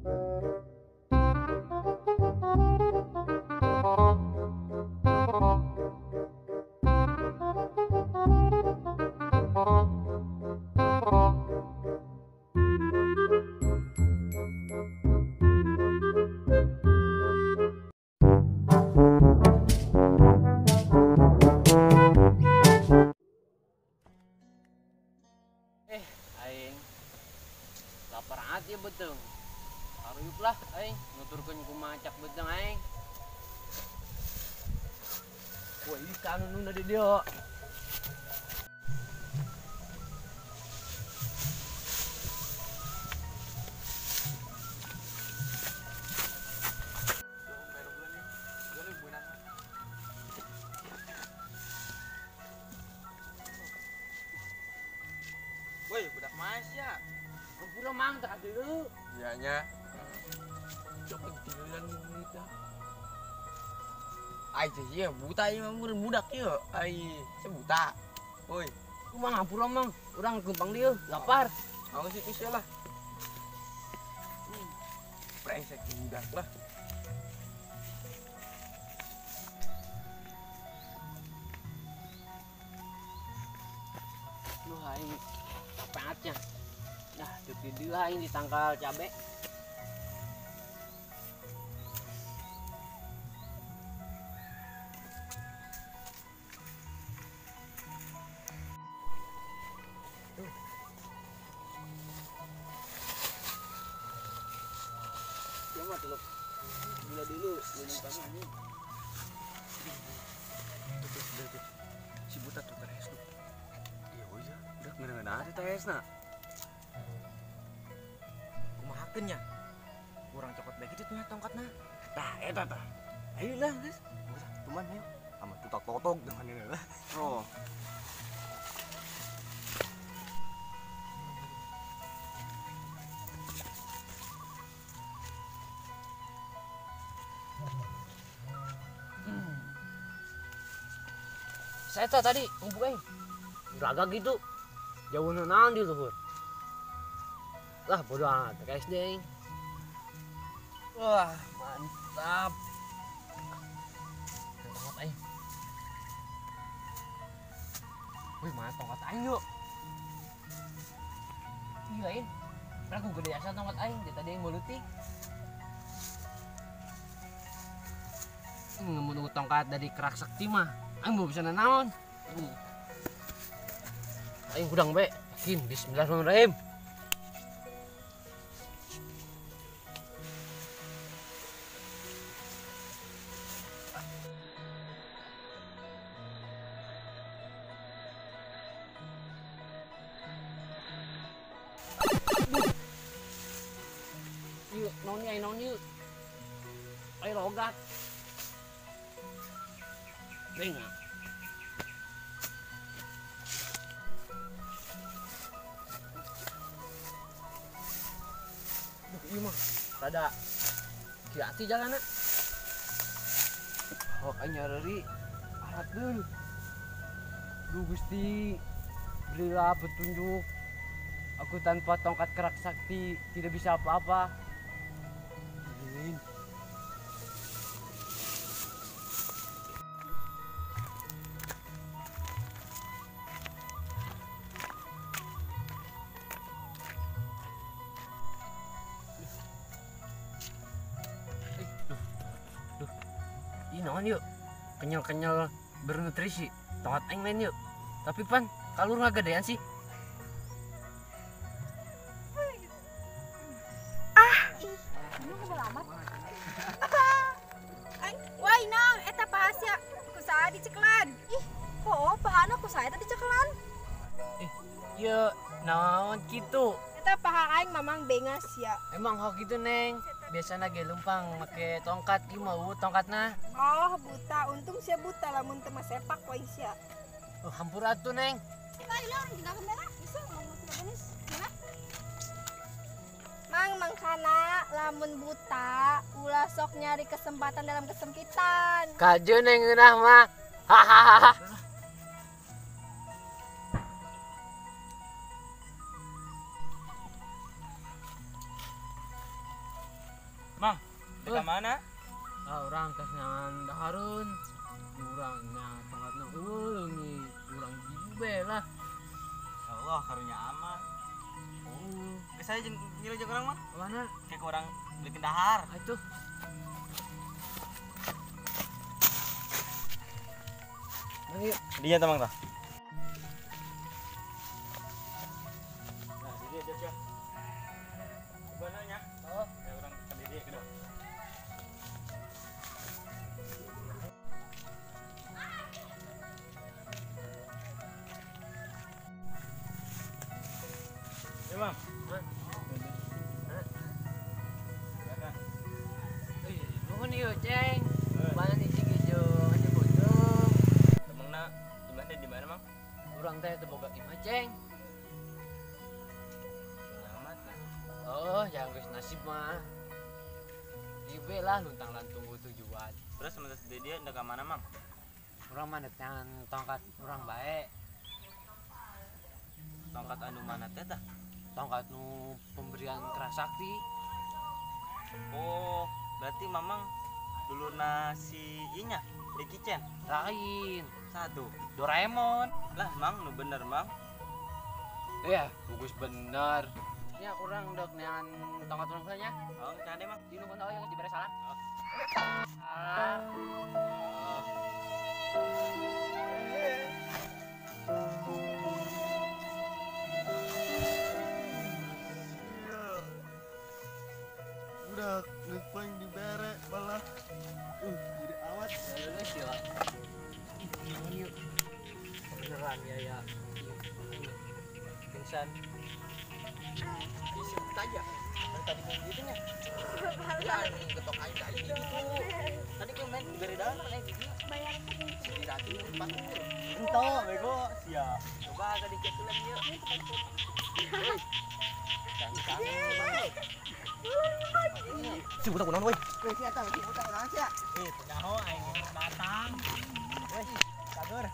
Aing lapar amat ya beteng. Haruyup lah aing nuturkeun kumaha cak beteng aing. Wah, ikan nu di dieu. Woi, budak mas ya. Pura mang tak dulu. Iya nya. Coba tinggalan kita. Ai sih buta ieu mah budak ieu. Ai, saya buta. Woi, kumaha pura mang? Urang gempang dieu, lapar. Awas itu sih lah. Brengsek budak lah. Duh aing capeknya. Nah, di dieu aing di tangkal cabe. Tuh. Mah teluk. Gula dulu, gula ini. Tuh. Si buta tuh keres tuh. Iya, iya, udah ngeunah di tesna. Kumahakeun nya? Urang cokot bae kitu nya tongkatna. Tah, eta tah. Ayo lah, guys. Buta, tuman ayo. Sama tutak totok dengan ini lah. Oh. Saya tadi ngumpul aing. Raga gitu. Jauh naon di luhur. Lah bodoh amat ke SD aing. Wah, mantap. Tongkat aing. Wih, mana tongkat aing yuk. Ih, lain. Aku gede asa tongkat aing, dia tadi yang melutik. Nemu tongkat dari kerak sakti mah. Aing mau bisa nanaon. Aing hudang bae. Yakin bismillahirrahmanirrahim. Yuk, naon ieu, naon ieu? Ayo logat. Venga. Duh, ieu mah rada hati jalanna. Oh, aing nyareri arat deui. Duh Gusti, berilah petunjuk. Aku tanpa tongkat kerak sakti tidak bisa apa-apa. Amin. Ih, naon yuk, kenyal-kenyal bernutrisi, tongkat aing lain yuk. Tapi pan, kalur ngagedean sih. Ah, ih, ini kebel amat. Wah, nang, eta paha sia, ku saha dicekelan. Ih, kok pahana ku saha eta dicekelan? Ih, ieu naon kitu? Eta paha aing mamang bengas ya. Emang hok gitu, Neng. Biasana ge lumpang make tongkat ieu mah tongkatna. Oh, buta. Untung sia buta lamun teu mah sepak we sia. Oh, hampura atuh, Neng. Lah, urang tinggal kamera. Bisa ngomong benis. Mana? Mang mangkana lamun buta ulah sok nyari kesempatan dalam kesempitan. Kajeun Neng ngeunah mah. Hahaha. Mang, di mana? Ah, urang tes nyangan daharun. Urang nya tongkatna eueuh leungit. Urang jibe lah. Ya Allah, karunya amat. Oh, geus saya jeung ngilu jeung urang mah. Mana? Kayak urang belikin dahar. Atuh. Mang yuk. Dinya tah Mang tah. Nah, di dia ya. Coba nya. Oh, ya urang ka di dia kedua. Ya, Bang. Hah? Eh, nuhun ieu, Ceng. Mana nih jeung aja beuteung. Emangna gimana di mana, Mang? Urang teh teu boga imah, Ceng. Amat lah. Oh, jangan geus nasib mah. Ibe lah luntang lantung tujuan. Terus sementara di dia ndek ka mana, Mang? Urang mah neangan tongkat urang bae. Tongkat anu mana teh tah? Tongkat nu pemberian Kerasakti. Oh, berarti Mamang dulurna si inya, Jackie Chan. Lain. Satu. Doraemon. Lah, Mang, nu bener, Mang. Iya, bagus bener. Ya, urang dok neangan tongkat urang nya. Oh, kade, Mang. Di nu kono yang dibere salam. Oh. Salam. Udah ngepeng dibere malah jadi awat. Geus ya. Nuhun yuk. Beneran ya ya. Pingsan. Disebut aja. Kan tadi mau gitu nya. Ya, ketok aing tadi gitu. Tadi gue main dibere daun mana gitu. Bayar Di ratu empat. Ento bego sia. Coba agak dicek dulu yuk. Si budak kunaon woi? Weh, si eta si budak kunaon sia? Eh, nyaho aing datang. Weh, cager.